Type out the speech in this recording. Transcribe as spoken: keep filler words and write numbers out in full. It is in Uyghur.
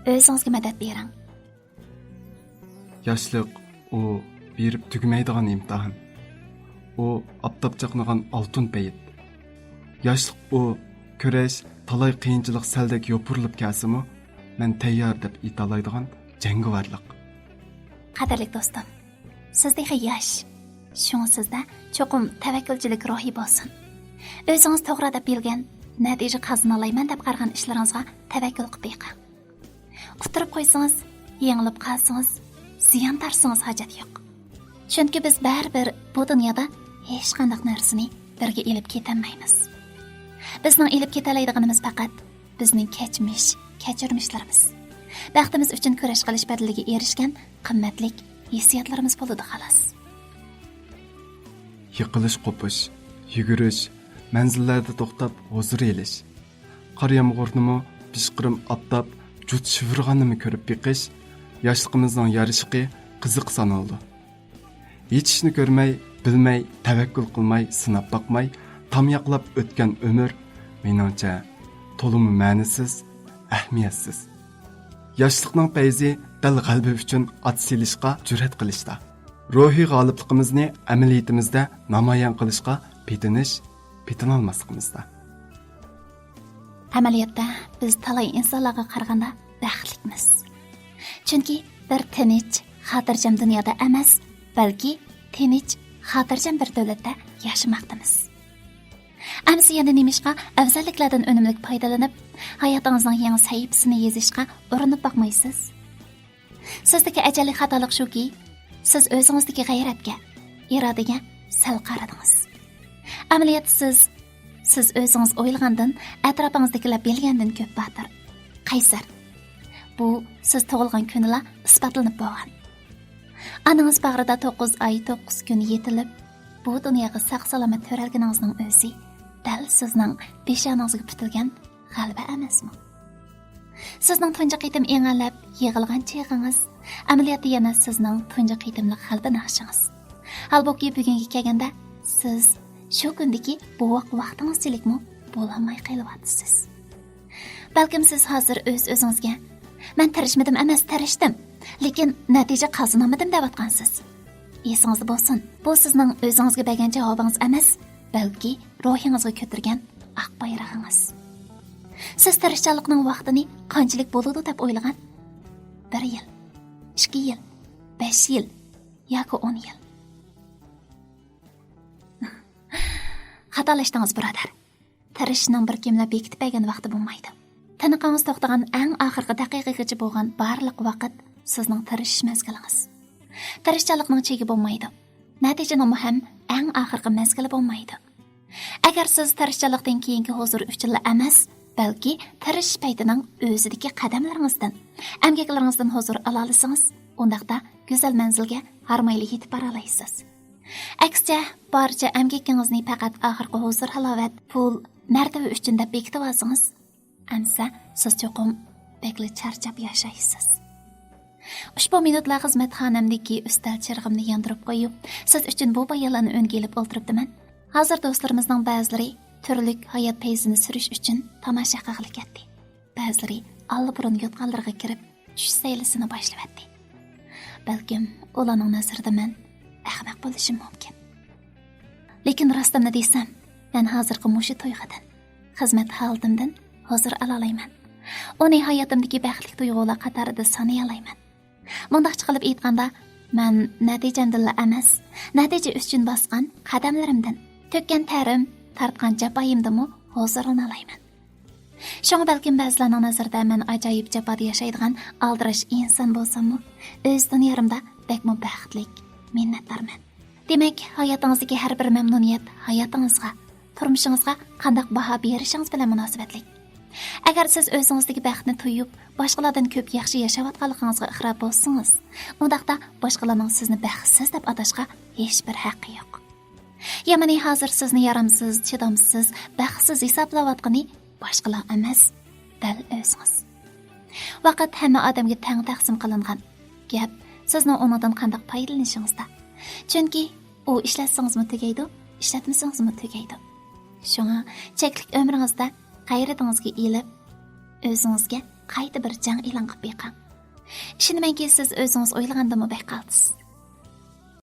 ئۆزىڭىزگە مەدەت بېرىڭ. ياشلىق، ئۇ بېرىپ تۈگىمەيدىغان ئىمتىھان. ئۇ ئاپتاپ چاقنىغان ئالتۇن پەيت. ياشلىق ئۇ، كۈرەش، تالاي قىيىنچىلىق سەلدەك يوپۇرۇلۇپ كەلسىمۇ، مەن تەييار دەپ ئېيتالايدىغان جەڭگىۋارلىق. قەدىرلىك دوستۇم، سىز تېخى ياش. شۇڭا سىزدە چوقۇم تەۋەككۈلچىلىك روھى بولسۇن. ئۆزىڭىز توغرا دەپ بىلگەن، نەتىجە قازىنالايمەن دەپ قارىغان ئىشلىرىڭىزغا تەۋەككۈل قىلىپ بېقىڭ. ئۇتتۇرۇپ قويسىڭىز، يېڭىلىپ قالسىڭىز، زىيان تارتسىڭىز ھاجەت يوق. چۈنكى بىز بەرىبىر بۇ دۇنيادا ھېچقانداق نەرسىنى بىرگە ئېلىپ كېتەلمەيمىز. بىزنىڭ ئېلىپ كېتەلەيدىغىنىمىز پەقەت بىزنىڭ كەچمىش، كەچۈرمىشلىرىمىز، بەختىمىز ئۈچۈن كۈرەش قىلىش بەدىلىگە ئېرىشكەن قىممەتلىك ھېسسىياتلىرىمىز بولىدۇ، خالاس. يىقىلىش، قوپۇش، يۈگۈرۈش، مەنزىللەردە توختاپ ھۇزۇر ئېلىش، قار يامغۇرنىمۇ پىشقىرىم ئاپتاپ جۇت شىۋىرغاننىمۇ كۆرۈپ بېقىش ياشلىقىمىزنىڭ يارىشىقى، قىزىقى سانىلىدۇ. ھېچ ئىشنى كۆرمەي، بىلمەي، تەۋەككۈل قىلماي، سىناپ باقماي، تامياقلاپ ئۆتكەن ئۆمۈر، مېنىڭچە، تولىمۇ مەنىسىز، ئەھمىيەتسىز. ياشلىقنىڭ پەيزى دەل غەلىبە ئۈچۈن ئات سېلىشقا جۈرئەت قىلىشتا، روھىي غالىبلىقىمىزنى ئەمەلىيىتىمىزدە نامايان قىلىشقا پېتىنىش، پېتىنالماسلىقىمىزدا. ئەمەلىيەتتە، بىز تالاي ئىنسانلارغا قارىغاندا بەختلىكمىز. چۈنكى بىر تىنچ، خاتىرجەم دۇنيادا ئەمەس، بەلكى تىنچ، خاتىرجەم بىر دۆلەتتە ياشىماقتىمىز. ئەمىسە يەنە نېمىشقا ئەۋزەللىكلەردىن ئۈنۈملۈك پايدىلىنىپ، ھاياتىڭىزنىڭ يېڭى سەھىپىسىنى يېزىشقا ئۇرۇنۇپ باقمايسىز؟ سىزدىكى ئەجەللىك خاتالىق شۇكى، سىز ئۆزىڭىزدىكى غەيرەتكە، ئىرادىگە سەل قارىدىڭىز. ئەمەلىيەتتە سىز، سىز ئۆزىڭىز ئويلىغاندىن، ئەتراپىڭىزدىكىلەر بىلگەندىن كۆپ باتۇر، قەيسەر. بۇ سىز تۇغۇلغان كۈنىلا ئىسپاتلىنىپ بولغان. ئانىڭىز باغرىدا توققۇز ئاي، توققۇز كۈن يېتىلىپ، بۇ دۇنياغا ساق-سالامەت تۆرەلگىنىڭىزنىڭ ئۆزى دەل سىزنىڭ پېشانىڭىزغا پۈتۈلگەن غەلىبە ئەمەسمۇ؟ سىزنىڭ تۇنجى قېتىم ئىڭەللەپ يىغلىغان چېغىڭىز، ئەمەلىيەتتە يەنە سىزنىڭ تۇنجى قېتىملىق غەلىبە ناخشىڭىز. ھالبۇكى، بۈگۈنگە كەلگەندە، سىز شۇ كۈندىكى بوۋاق ۋاقتىڭىزچىلىكمۇ بولالماي قېلىۋاتىسىز. بەلكىم سىز ھازىر ئۆز-ئۆزىڭىزگە، «مەن تىرىشمىدىم ئەمەس، تىرىشتىم، لېكىن نەتىجە قازىنالمىدىم» دەۋاتقانسىز. ئېسىڭىزدە بولسۇن، بۇ سىزنىڭ ئۆزىڭىزگە بەرگەن جاۋابىڭىز ئەمەس، بەلكى روھىڭىزغا كۆتۈرگەن ئاق بايرىقىڭىز. سىز تىرىشچانلىقنىڭ ۋاقتىنى قانچىلىك بولىدۇ دەپ ئويلىغان؟ بىر يىل، ئىككى يىل، بەش يىل ياكى ئون يىل؟ خاتالاشتىڭىز، بۇرادەر. تىرىشىشنىڭ بىر كىملەر بېكىتىپ بەرگەن ۋاقتى بولمايدۇ. تىنىقىڭىز توختىغان ئەڭ ئاخىرقى دەقىقىگىچە بولغان بارلىق ۋاقىت سىزنىڭ تىرىشىش مەزگىلىڭىز. تىرىشچانلىقنىڭ چېكى بولمايدۇ. نەتىجىنىڭمۇ ھەم ئەڭ ئاخىرقى مەزگىلى بولمايدۇ. ئەگەر سىز تىرىشچانلىقتىن كېيىنكى ھۇزۇر ئۈچۈنلا ئەمەس، بەلكى تىرىشىش پەيتىنىڭ ئۆزىدىكى قەدەملىرىڭىزدىن، ئەمگەكلىرىڭىزدىن ھۇزۇر ئالالىسىڭىز، ئۇنداقتا گۈزەل مەنزىلگە ھارمايلا يېتىپ بارالايسىز. ئەكسىچە، بارچە ئەمگىكىڭىزنى پەقەت ئاخىرقى ھۇزۇر-ھالاۋەت، پۇل، مەرتىۋە ئۈچۈن دەپ بېكىتىۋالسىڭىز، ئەمسە سىز چوقۇم بەكلا چارچاپ ياشايسىز. ئۇشبۇ مىنۇتلار خىزمەتخانەمدىكى ئۈستەل چىرىغىمنى ياندۇرۇپ قويۇپ، سىز ئۈچۈن بۇ بايانلارنى ئۈنگە ئېلىپ ئولتۇرۇپتىمەن. ھازىر دوستلىرىمىزنىڭ بەزىلىرى تۈرلۈك ھايات پەيزىنى سۈرۈش ئۈچۈن تاماشا قىلغىلى كەتتى. بەزىلىرى ئاللىبۇرۇن يوتقانلىرىغا كىرىپ، چۈش سەيلىسىنى باشلىۋەتتى. بەلكىم ئۇلارنىڭ نەزىرىدە مەن ئەخمەق بولۇشۇم مۇمكىن. لېكىن راستىمنى دېسەم، مەن ھازىرقى مۇشۇ تۇيغۇدىن، خىزمەت ھالىتىمدىن ھۇزۇر ئالالايمەن. ئۇنى ھاياتىمدىكى بەختلىك تۇيغۇلار قاتارىدا سانىيالايمەن. مۇنداقچە قىلىپ ئېيتقاندا، مەن نەتىجەمدىنلا ئەمەس، نەتىجە ئۈچۈن باسقان قەدەملىرىمدىن، تۆككەن تەرىم، تارتقان جاپايىمدىنمۇ ھۇزۇرلىنالايمەن. شۇڭا بەلكىم بەزىلەرنىڭ نەزىرىدە مەن ئاجايىپ جاپادا ياشايدىغان ئالدىراش ئىنسان بولساممۇ، ئۆز دۇنيامدا بەكمۇ بەختلىك، مىننەتدارمەن. دېمەك، ھاياتىڭىزدىكى ھەر بىر مەمنۇنىيەت ھاياتىڭىزغا، تۇرمۇشىڭىزغا قانداق باھا بېرىشىڭىز بىلەن مۇناسىۋەتلىك. ئەگەر سىز ئۆزىڭىزدىكى بەختنى تۇيۇپ، باشقىلاردىن كۆپ ياخشى ياشاۋاتقانلىقىڭىزغا ئىقرار بولسىڭىز، ئۇنداقتا باشقىلارنىڭ سىزنى بەختسىز دەپ ئاتاشقا ھېچبىر ھەققى يوق. يامىنى ھازىر سىزنى يارامسىز، چىدامسىز، بەختسىز ھېسابلاۋاتقىنى باشقىلار ئەمەس، دەل ئۆزىڭىز. ۋاقىت ھەممە ئادەمگە تەڭ تەقسىم قىلىنغان. گەپ سىزنىڭ ئۇنىڭدىن قانداق پايدىلىنىشىڭىزدا. چۈنكى ئۇ ئىشلەتسىڭىزمۇ تۈگەيدۇ، ئىشلەتمىسىڭىزمۇ تۈگەيدۇ. شۇڭا چەكلىك ئۆمرىڭىزدە غەيرىتىڭىزگە ئېلىپ، ئۆزىڭىزگە قايتا بىر جەڭ ئېلان قىلىپ بېقىڭ. ئىشىنىمەنكى، سىز ئۆزىڭىز ئويلىغاندىنمۇ بەك قالتىس.